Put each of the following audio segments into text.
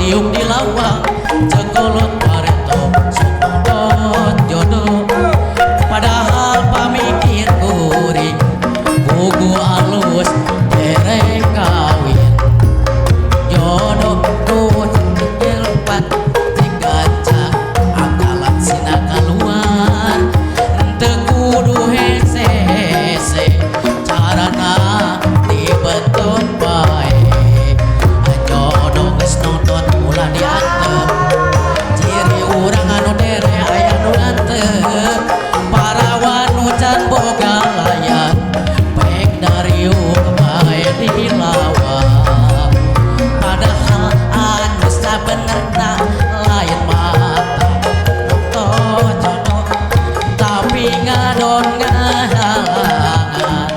Riuk di lawang, ceuk kolot bareto sok nongtot jodoh. Padahal pamikir kuring buku alus bere kawin. Jodoh nu jelpat cigaca akalan sina kaluar. Teu kudu hese-hese, carana dibetot bae. Jodoh geus nonton ulah diantep, ciri urang anu dere aya nu ngantep. Parawan nu can boga layar pek dariuk bae di lawang. Padahal anu sabenerna lain mata nonton jodoh, tapi ngadon ngahalangan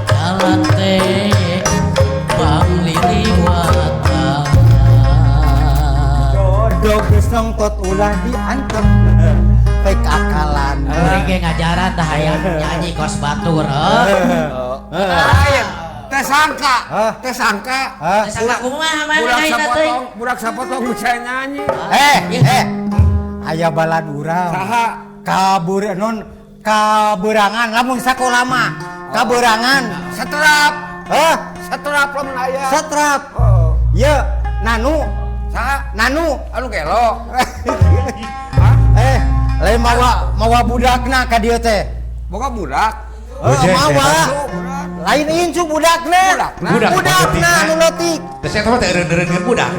jalan teh pangliliwatan. Jodoh geus nongtot ulah diantep. Pek akalan. Kuring ge ngajaran tah hayang nyanyi kos batur heuh. Lain. Teh sangka, Hah? teh sangka. Hah? Teh sangka kumaha mana Budak ayeuna teh? sapotong, budak sapotong bisa nyanyi. Eh, eh. Aya balad urang. Saha? Kabur non kaberangan lamun sakola mah. Kaberangan. Setrap, Hah? setrap lamun aya. Setrap. Oh. Ye, Nanu, Saha? Nanu. Anu gelo. Eh, lain mawa mawa budakna ka dieu teh. Boga budak. Oh, Bojeng, mawa. Incu, budak. Lain incu budakna. Budakna. Budak, Budakna anu leutik. Terus eta mah teh eureun-eureun budak.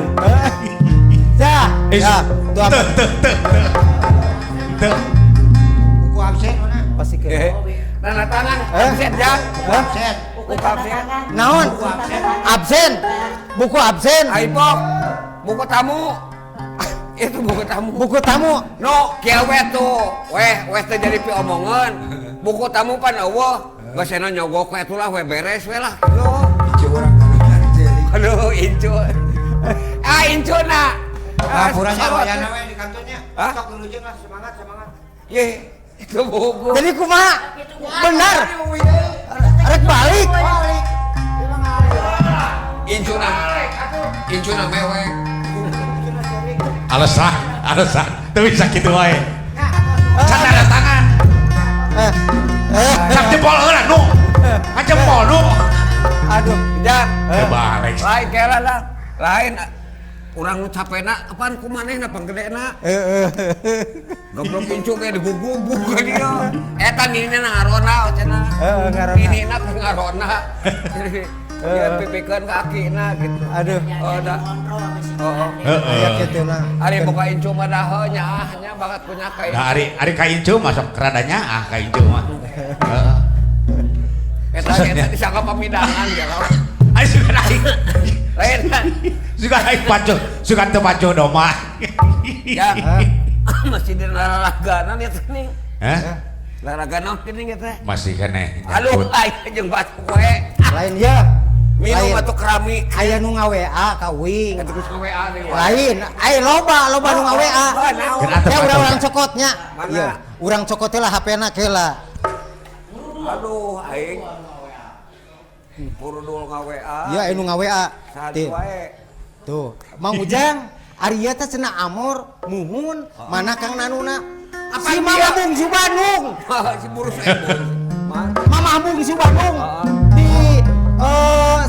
Ya, Eh, ya, tuh apa? Teu teu teu teu. Teu. Buku absen mana? Pasti ke. Eh, tanda tangan, Eh? absen jang. Hah? Absen. Buku absen. Naon? Buku absen. Absen. Buku absen. Aipok, buku tamu. Itu buku tamu. Buku tamu. No, kieu we tuh. Weh, weh teh jadi piomongeun. Buku tamu pan euweuh. Geus cenah nyogok we atuh lah, we beres we lah. Aduh, Incu urang karunya ceuli. aduh, incu. Ah, incu na. Ah, puranya sorot. wayana we di kantornya. Hah? Sok wilujeng lah, semangat semangat. Ye, itu buku. Jadi kumaha? Benar. Rek balik. Balik. Incu na. Incu na mewek. Alasan, alasan. Teu bisa kitu wae. Can tanda tangan. Eh, eh, Cap jempol heula nu. Ngajempol nu. Aduh. Jang, Teu balik. lain kela lah. Lain urang nu capena apaan ku manehna panggedena. Eh, eh. Goblok incu ge digugubug ka dieu. Eta ninina ngarona cenah. Eh, ngarona. Ninina teh ngarona. Jadi dia pipikeun ka akina gitu. Aduh. Oh, da. Oh, oh. Heeh. Aya kitu nah. Ari boga incu mah daheul nyaah nya banget punya ka Nah, ari ari ka incu masuk keradanya ah ka incu mah. Heeh. Eta eta disangka pamidangan gitu. Ari suka aing. Lain. Suka aing pacu, suka teu pacu doma. Ya. Masih di laraganan ya teh ning. Hah? Laragana geuning eta. Masih keneh. Aduh, aing jeung batu we. Lain ya. Minum Lain. atuh keramik. Aya nu nga-WA ka uing. Eta geus nge-WA deui. Lain, ai loba loba nu nga-WA. Oh, naon? Geus atep Ya urang-urang cokotnya. Mana? Iya, urang cokot teh lah HP-na keula. Aduh, aing. Purudul nga-WA. Iya, anu nga-WA. Saha Tuh. wae. Tuh, Mang Ujang, ari ieu teh cenah amor, muhun, mana Kang Nanuna? Apa Si dia? Mama Bungsu Bandung. Si burus embun. Mama Bungsu Bandung di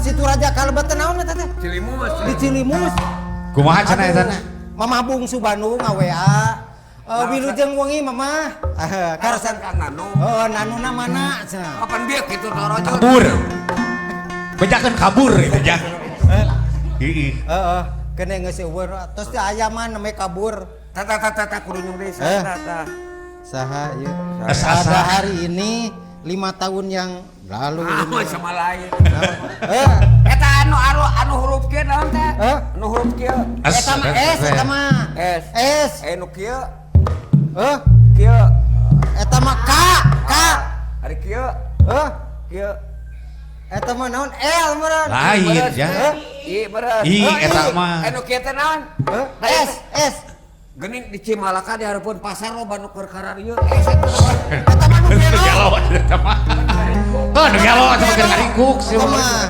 Situ Raja Kalebet teh naon eta teh? Cilimus. Di Cilimus. Kumaha cenah eta na? Mama Bungsu Bandung nga-WA. Wilujeng wengi Mama. Ah, Karasan karasan Kang Nanu. Oh, Nanuna mana cenah? Kapan bieu kitu torojo? Kabur. Bejakeun kabur gitu jang. Heeh. Heeh, kene geus eueuh tos teh aya mah neme kabur. Tata tata tata kudu nyung deui Eh. tata. Saha ieu? Asa. Pada hari ini 5 tahun yang lalu. Ah, sama lain. Eh, Eta anu anu anu huruf kieu naon teh? Eh? Anu huruf kieu. Eta mah S, eta mah. S. S. Eh nu kieu, Eh, kieu. Eta mah K, K. Ari kieu, Eh, kieu. Eta mah naon? L meureun. Lain Beres, ya. eh. I beres. I Oh, eta i. mah. Anu kieu teh naon? Eh, S, S. Geuning di Cimalaka di hareupeun pasar loba nu keur kararieu. Eh, eta Eta mah nu gelo. Gelo eta mah. Heuh, nu gelo atuh keur ngaringkuk sih. Mah.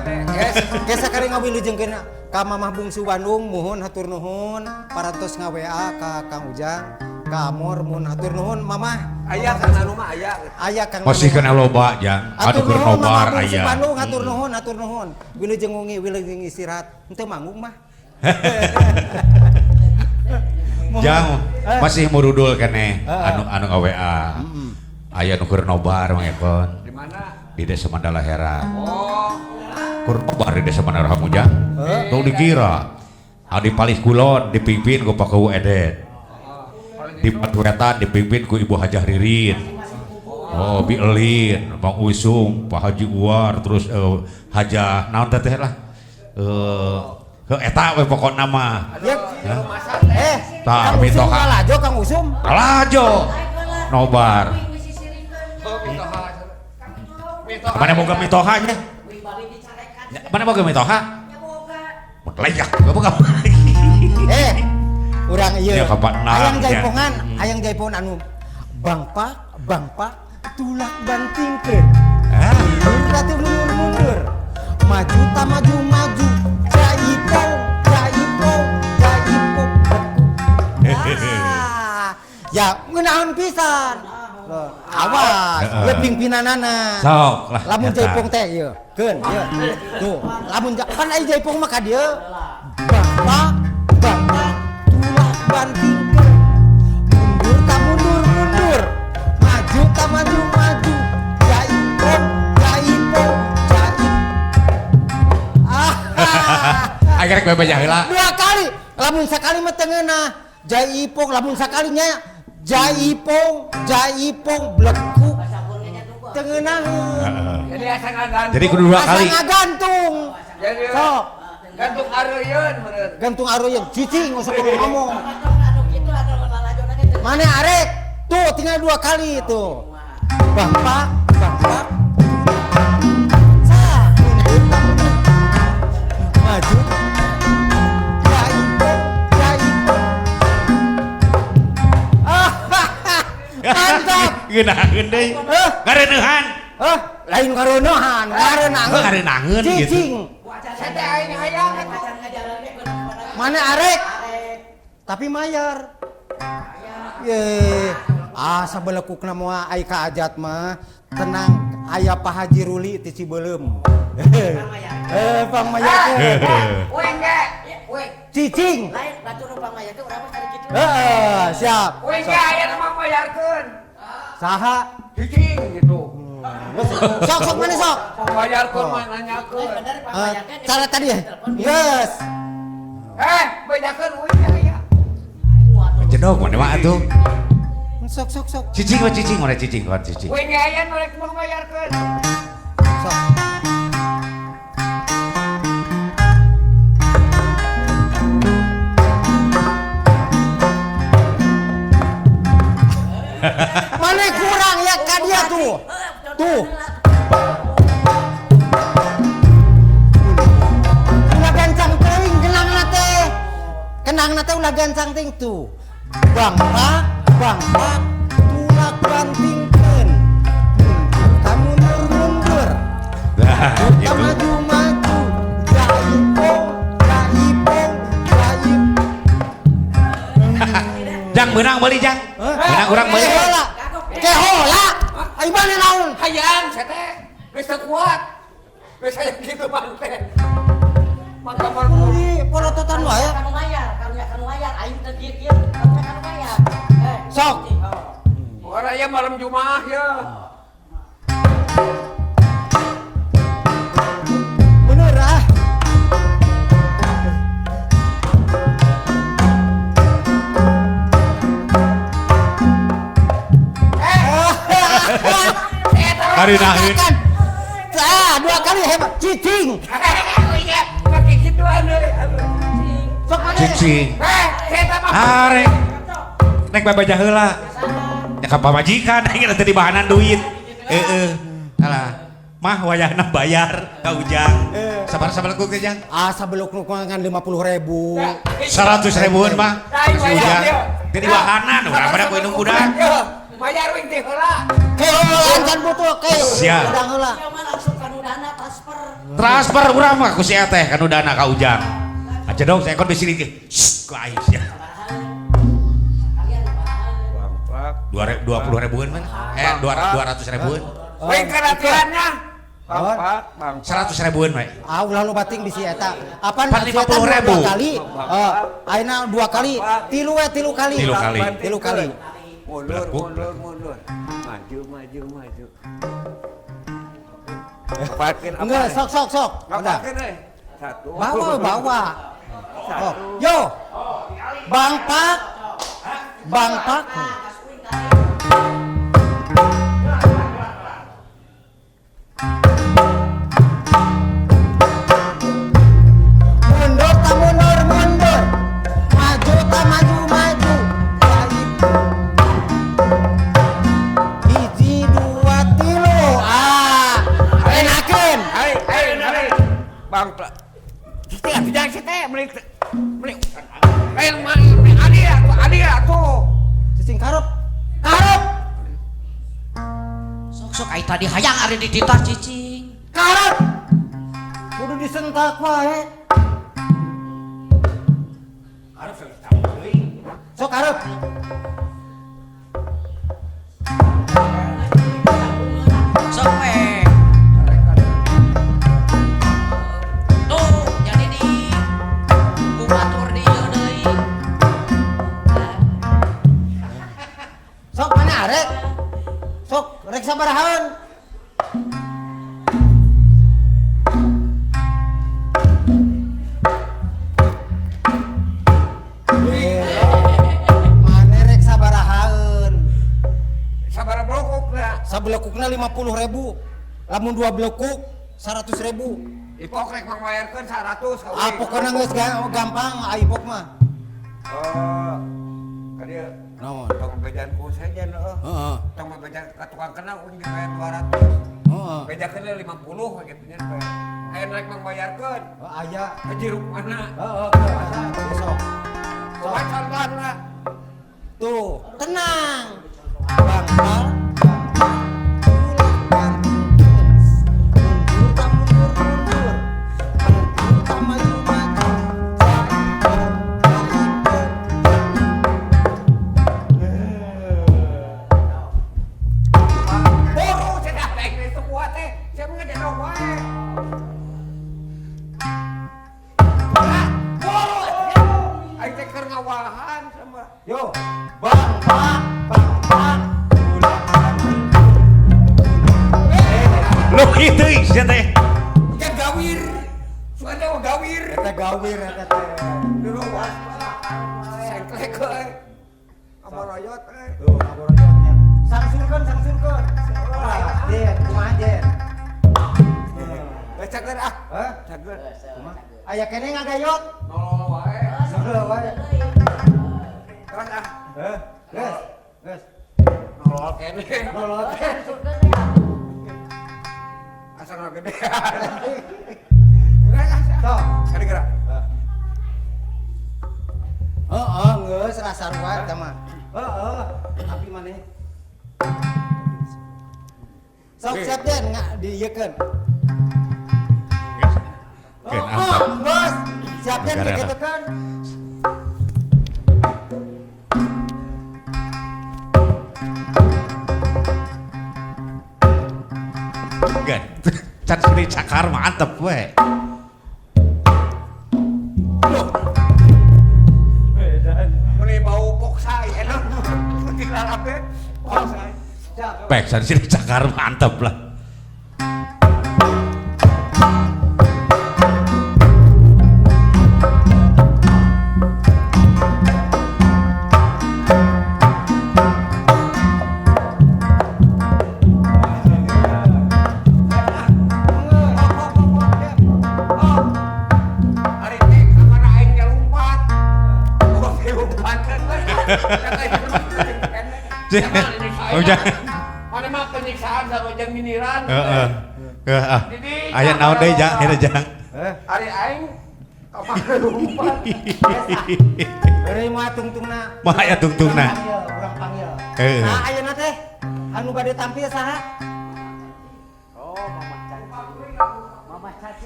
Ke sakali ngawilujengkeun ka Mamah Bungsu Bandung, muhun hatur nuhun parantos nga-WA ka Kang Ujang, ka Amor, muhun hatur nuhun Mamah. Aya Kang Nanu mah aya. Aya Kang Masih Nanu. kena loba jang. Anu Hatur keur nuhun Mamah nobar Bungsu aya. Bandung, hatur nuhun, hatur nuhun. Wilujeng wengi, wilujeng istirahat. Henteu manggung mah. Jang masih murudul keneh anu anu nga-WA. Aya nu keur nobar Mang Ekon Di mana? di Desa Mandala Hera. Oh, Keur nobar di Desa Mandala Ujang. Tong dikira. Adi Palih Kulon dipimpin ku Pak Kuwu Edet. Di Patuetan dipimpin ku Ibu Hajah Ririn. Oh, Bi Elin, Bang Usung, Pak Haji Uwar, terus Hajah naon teh teh lah. Heuh eta we pokokna mah. Ya. Eh, Tah, Kang Usum mitoha. kalajo Kang Usum. Kalajo. Nobar. oh mitoha. Mitoha. Mana boga mitoha nya? Mana boga mitoha? Mun layak, boga. Eh, urang ieu. Ya, kapan nah, Hayang ya. jaipongan, hayang jaipongan anu bangpak, bangpak, tulak bantingkeun. Ah, Mundur atuh mundur mundur. Maju ta maju maju. Jaipong, jaipong, jaipong. Ah, ya ngeunaheun pisan. Loh, awas, Heeh. ieu pimpinanana. Sok lah. Lamun eta. jaipong teh ieu, keun ieu. Tuh, lamun pan ai jaipong mah ka dieu. Bapak, bapak tulak bantingkeun. Mundur ta mundur mundur. Maju ta maju maju. Jaipong, jaipong, jaip. Ah, Akhirnya gue baca heula. dua kali. Lamun sakali mah teu ngeunah. Jaipong, lamun sakalinya jaipong, jaipong blekuk. Teu ngeunaheun. Jadi asa ngagantung. Jadi kudu dua Asa kali. ngagantung. Jadi Sok, gantung areuyeun meureun. gantung aruyeun cicing usah perlu ngomong. Mana arek? Tuh tinggal dua kali itu. Bapak, bapak. Sa, mundur, maju. Jaipong, jaipong. Ah, mantap. Ngeunaheun deui. Eh, Ngareuneuhan. eh, lain ngareuneuhan, ngareunangeun. Oh, ngareunangeun gitu. Cicing. Saya teh aing hayang atuh. Mana arek? Tapi mayar. Ye, ah sabelekukna moal ai ka ajat mah. Tenang, aya Pak Haji Ruli ti Cibeuleum. Eh, pangmayarkeun. Uing ge, uing. Cicing. Lain batur nu pangmayarkeun urang mah tadi kitu. Heeh, siap. Uing ge aya nu mangmayarkeun. Saha? Cicing gitu. Sok sok mana sok? Pangmayarkeun mah nanyakeun. Bener Eh, pangmayarkeun. cara tadi ya? Yes. Eh, bejakeun uing ge aya. Jedog mana mah atuh. Sok sok sok. Cicing mah cicing mana cicing kon cicing. Uing ge aya nu rek mangmayarkeun. Sok. Mana kurang ya ka dia tuh. Tuh. Ulah gancang teuing kenangna teh. Kenangna teh ulah gancang teuing tuh. Bangpak, bangpak, tulak bantingkeun. Mundur ka mundur mundur. Nah, Ka gitu. maju maju. Jaipong, jaipong, jaip. Jang beunang meuli jang. Beunang urang meuli. Kehola. Kehola. Ai mana naon? Hayang saya teh geus teu kuat. Geus hayang kitu mah teh. Mangga Kudu di polototan wae. Kanu mayar, karunya kanu mayar, aing teu kieu-kieu, karunya kanu mayar. Eh, Sok. Orang ya malam Jumat ya. Bener ah. Ngareunahkeun. Kan. Ah, dua kali hebat. Cicing. Iya, pakai gituan euy. Sok mana? Cicing. Eh, saya mah Arek. Nek babaja heula. Ya ka pamajikan aing teh dibahanan duit. Heeh. Alah. Mah wayahna bayar ka Ujang. Sabar-sabar ku Jang. Ah, sabeluk nu ngan 50.000. 100 ribuan mah. Si Ujang. Teh dibahanan urang pada ku indung budak. Mayar wing teh heula. Keun can butuh ke. Siap. Udang heula. Sia mah langsung kanu dana transfer. Transfer urang mah ku si teh kanu dana ka Ujang. Aja dong saya kon di sini. Shh, ku aing sia. Kalian apaan? Bangpak. 20 ribuan mana? Eh, 200 ribuan. Wing ke latihannya. Oh. Bangpak, bangpak. 100 ribuan we. Ah ulah lo bating bisi eta. Apan Pan si eta 50.000. dua kali. Heeh. Ayeuna dua kali, tilu we tilu kali. Tilu kali. Tilu kali. Mundur, Belakuk, mundur, mundur. Maju, maju, maju. Ngapakeun apa? Enggak, sok sok sok. Udah. Ngapakeun euy? Satu. Bawa bawa. Oh, yo. Bang Pak. Bang Pak. Mundur tak mundur mundur. Maju tak maju maju. Jaib. Hiji dua tilu. Ah. Enakeun. Hai, hai, hai. Bangpak. Siti atuh jangan siti beli beli. Lain mah adi atuh, adi atuh. Cicing karep. Karep. Sok-sok ai tadi hayang ari dititah cicing. Karep. Kudu disentak wae. Sok karep. Sok we. Tuh, jadi di kumatur di ieu deui. Sok mana arek? Sok rek sabarahaan? Mana rek sabarahaan? Sabaraha blokokna? Sabelekukna 50.000. Lamun dua belekuk 100.000. Ipok rek mangbayarkeun 100 ka Ah pokona geus gampang ah ipok mah. Oh. Ka dieu. Naon? Tong bejaan ku sejen heuh. Heeh. Tong bejaan ka tukang kena uing dibayar 200. Heeh. Bejakeun 50 we kitu nya. Aya rek mangbayarkeun. Oh, aya. Ka jeruk mana? Heeh, besok. Sok contohna lah. Tuh, tenang. Bang Pal, Bang Pal, ulah bantingkeun. Mundur tak mundur mundur. Maju tak maju maju. Jaipong, jaipong. Buru cenah lain itu kuat teh. Sia mah ngededok wae. Ah, buru. Aing teh keur ngawahan sama. Yo, Bang Pal, Bang Pal, ulah bantingkeun. Lu kitu sia teh. Kan gawir. Suka teh gawir. Eta gawir eta teh. Dulu was. Sengklek euy. Amoroyot euy. Tuh, ngaboroyotnya. Sangsurkeun, sangsurkeun. Ulah, Den, kumaha Den? Eh cager ah. Hah? Cager. Kumaha? Aya keneh ngagayot? Nolol wae. Nolol wae. Terus ah. Heh, geus, geus. Nolol keneh. Nolol keneh. Asal nu gede. Geus ah. Sok. Kali gerak. Heeh, geus rasa sarua eta mah. Heeh, tapi maneh. Sok siap Den, nggak diieukeun. Oke, Oh, antap. bos. Siap Den Negara. dikitukeun. Enggak. Can sini cakar mantep we. Meni bau poksai enak. Dilalap teh. Poksai. Siap. Pek can sini cakar mantep lah. Ari teh ka mana aing ge lumpat. Oh, ge lumpat kan. Udah. Mana mah penyiksaan sama jeung miniran. Heeh. Heeh. Jadi, Aya naon deui jang, ieu jang. Eh, Ari aing ka mana lumpat. beri mah tungtungna. Mah aya tungtungna. Urang panggil, urang panggil. Heeh. Nah, ayeuna teh. Anu bade tampil saha?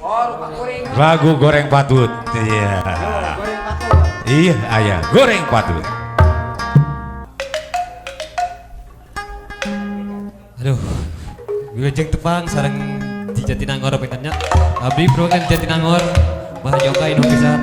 Oh, rupa kuring. Lagu goreng patut. Iya. Goreng patut. Iya, aya goreng patut. Aduh, wilujeng tepang sareng di Jatinangor pinten nya. Abdi perwakilan Jatinangor, Mahayoga Inu pisan.